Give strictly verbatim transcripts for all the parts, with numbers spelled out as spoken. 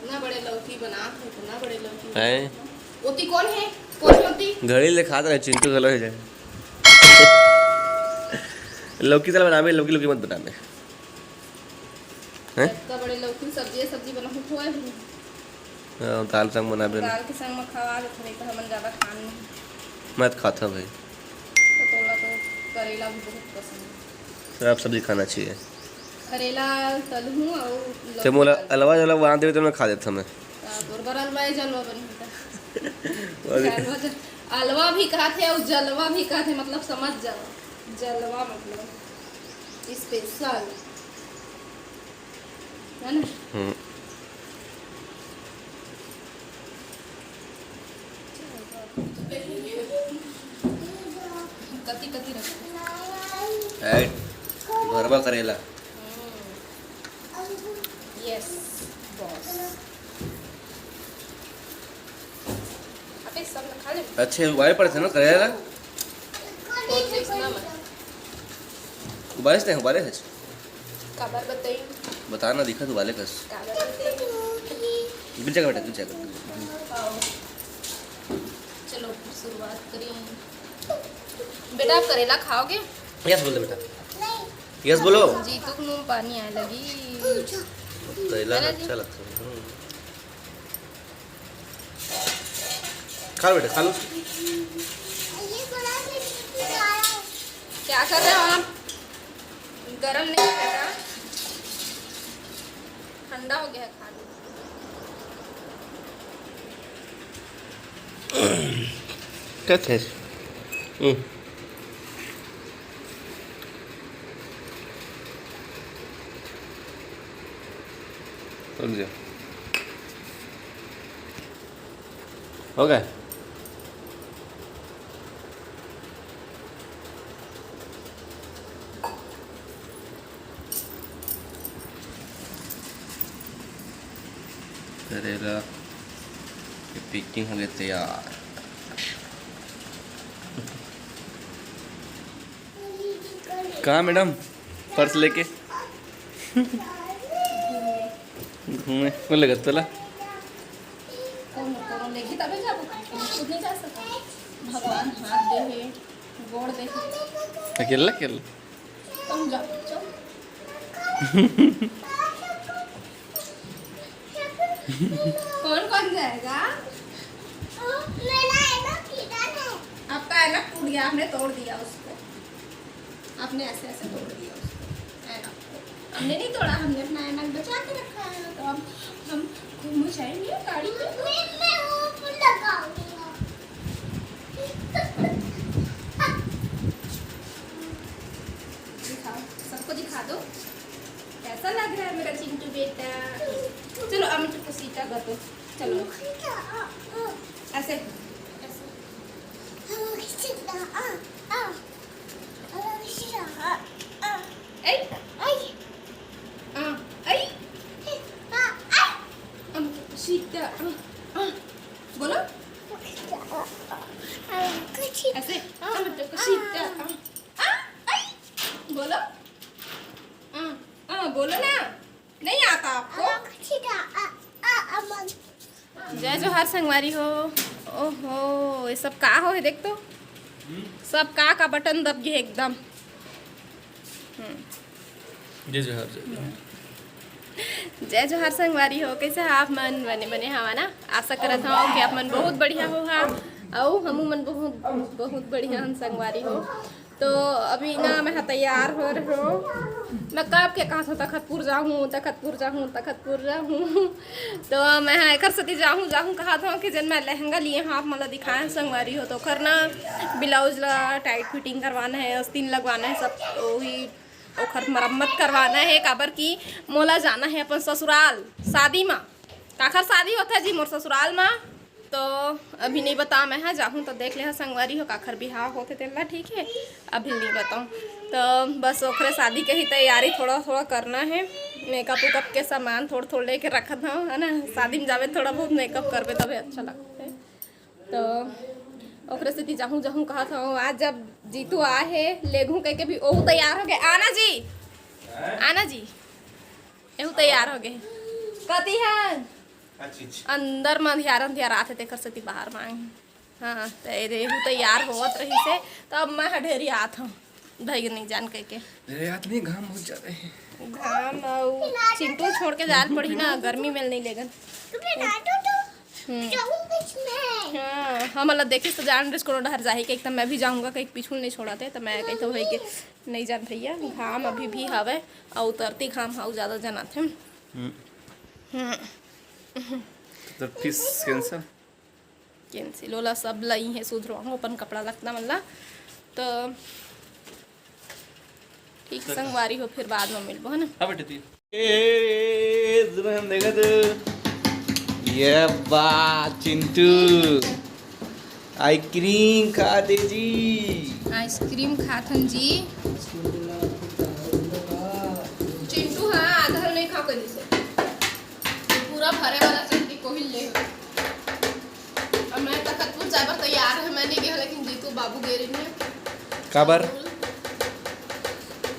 इतना बड़े लौकी बनात हे, इतना बड़े लौकी हैं? बनात हे। ओती कौन हे? कौन हे ओती? घड़ी ले खात रहे, चिंटू घलो हे जाए। लौकी साला बनाबे, लौकी, लौकी मत बनाबे। हैं? इतना बड़े लौकी सब्जी, सब्जी बनाहूँ, थोड़ा भी नहीं। हाँ, दाल संग बनाबे ना। दाल के संग में खवा देत हवे, तो हमन ज्यादा खान नहीं। मैं तो खाता भाई। तो तोला तो करेला भी बहुत पसंद है। सब सब्जी खाना चाहिए। करेला तलहूँ और ते लौकी मोला तलहूँ। अलवा जलवा बना देबे तो मैं खा देता मैं। हाँ, तोर बर अलवा ही जलवा बनी होता। अरे। जलवा जल-, अलवा भी कहत हे और जलवा भी कहत हे, मतलब समझ जाओ। जलवा मतलब special। है ना? हम्म। कति, कति रख। ऐड, भरवा करेला। हम्म। Yes, boss। अबे, सब खा ले। अच्छे उबाले पड़े थे ना करेला? तो देखना मत। उबाले से नहीं, उबाले से। काबर बताई? बता ना, दिखा तू वाले कस। काबर बताई? गिर जाएगा बेटा, गिर जाएगा। आओ। चलो, शुरुआत करें। बेटा, आप करेला खाओगे? Yes बोल दे बेटा। Yes बोलो। जीतू को मुंह पानी आए लगी। करेला है ना जी? अच्छा लगता है। हम्म। खा लो बेटा, खा लो। क्या कर रहे हो आप? गरम नहीं है बेटा, ठंडा हो गया है, खा लो। क्या थे? हम्म। रुक जा। हो गए। करेला के picking हो गए तैयार। कहाँ मैडम पर्स लेके? घूमे। कौन लगत तोला? कौन, कौन लेगी तबे जाबो, तुम खुद नहीं जा सकते। भगवान हाथ दे है, गोड़ दे है। अकेला, अकेला। तुम जाओ, जाओ। कौन, कौन जाएगा? मेरा ऐनक किधर है? आपका ऐनक टूट गया, हमने तोड़ दिया उसको। आपने ऐसे ऐसे तोड़ दिया उसको, ऐनक को। हमने नहीं तोड़ा, हमने अपना ऐनक बचा के रखा है। तो अब हम घूमने जाएंगे गाड़ी में। मैं, मैं वो लगाऊंगा। दिखाओ, सबको दिखा दो कैसा लग रहा है मेरा चिंटू बेटा। चलो, अमित को सीटा कर दो। चलो, ऐसे, ऐसे। ऐ। आ, ऐ। अम, सीता, आ, आ। बोलो। ऐसे। अम, तो सीता, आ, आ, ऐ। बोलो। आ, आ, बोलो ना। नहीं आता आपको? जय जोहार संगवारी हो। ओहो, ये सब का हो है, देख तो। सब का का बटन दब गए एकदम। हम्म। जय जोहार, जय जोहार। जय जोहार संगवारी हो, कैसे हैं आप मन? बने, बने हवा ना? आशा करत हूँ कि आप मन बहुत बढ़िया हो हा, अउ हमू मन बहुत, बहुत बढ़िया हन संगवारी हो। तो अभी ना मैं ह तैयार हो रहे हो, मैं कब के कहत हूँ तखतपुर जाहूँ, तखतपुर जाहूँ, तखतपुर जाहूँ। तो मैं ह एकर सेती जाहूँ, जाहूँ कहत हूँ कि जेन मैं लहंगा लिए हूँ आप मन ला दिखाए हूँ संगवारी हो, तो ओकर ना ब्लाउज ला टाइट फिटिंग करवाना है, आस्तीन लगवाना है, सब वही ओखर मरम्मत करवाना है, काबर कि मोला जाना है अपन ससुराल शादी मा। काखर शादी होथे जी मोर ससुराल मा? तो अभी नहीं बता, मैं हा जाहूँ तो देख ले हा संगवारी हो, काखर बिहाव होथे तेन ला, ठीक है, अभी नहीं बताऊँ। तो बस ओखरे शादी के ही तैयारी थोड़ा थोड़ा करना है, मेकअप उकअप के सामान थोड़ा थोड़ा लेके रखत हूँ, है ना, शादी में जावे थोड़ा बहुत मेकअप करबे तबे अच्छा लगता है। तो ओकरे सेती जाहूँ जाहूँ कहत हूँ, आज जब जीतू आ है लेगहूँ कह के भी ओहू तैयार हो गए। आना जी, आना जी, एहू तैयार हो गए। कती है? अंदर म अंधियार अंधियार आथे, तेकर सेती बाहर म आए हन। हाँ, त ए रेहू तैयार होवत रहिस हे, त अब मैं ह ढेरी आत हूँ भाई नहीं जान कह के। अरे यार, नहीं, घाम बहुत ज्यादा है। घाम अउ चिंटू छोड़ के जाल पड़ही ना, गर्मी में नहीं लेगन। हम्म। हाँ, हमन ला देखिस त जान डरिस कोनो डहर जाही के, एकदम मैं भी जाऊँगा कहीं, पीछू नहीं छोड़ाते, त मैं कही तो भाई के नहीं जान भैया, घाम अभी भी हवे, अउ उतरती घाम हाउ ज्यादा जनाथे। हम्म। हम्म। तो फिर कैंसिल? कैंसिल ओला सब ला इहे सुधरवाहूँ अपन कपड़ा लत्ता मन ला। तो ठीक संगवारी हो, फिर बाद में मिलबो, है ना? हाँ बेटे, तू ए, ए, ए, ए, हम देखा तो ये बा चिंटू आइसक्रीम खाथे जी। आइसक्रीम खाथन जी। चिंटू हाँ आधा नहीं खा के दिसे, पूरा भरे वाला चटनी कोहिल ले। अब मैं तखतपुर जाए बर तैयार है, मैं नहीं गया, लेकिन जीतू बाबू गए रहे हैं। काबर?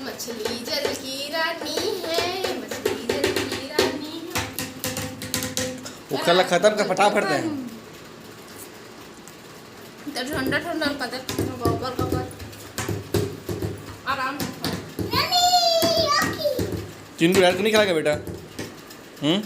मछली जल की रानी है, मछली जल की रानी है। ओकर ला खत्म कर, फटाफट दे। तो ठंडा ठंडा पता, गोबर गोबर, आराम से खाओ। चिंटू यार, तू नहीं खिलाएगा बेटा? हम्म।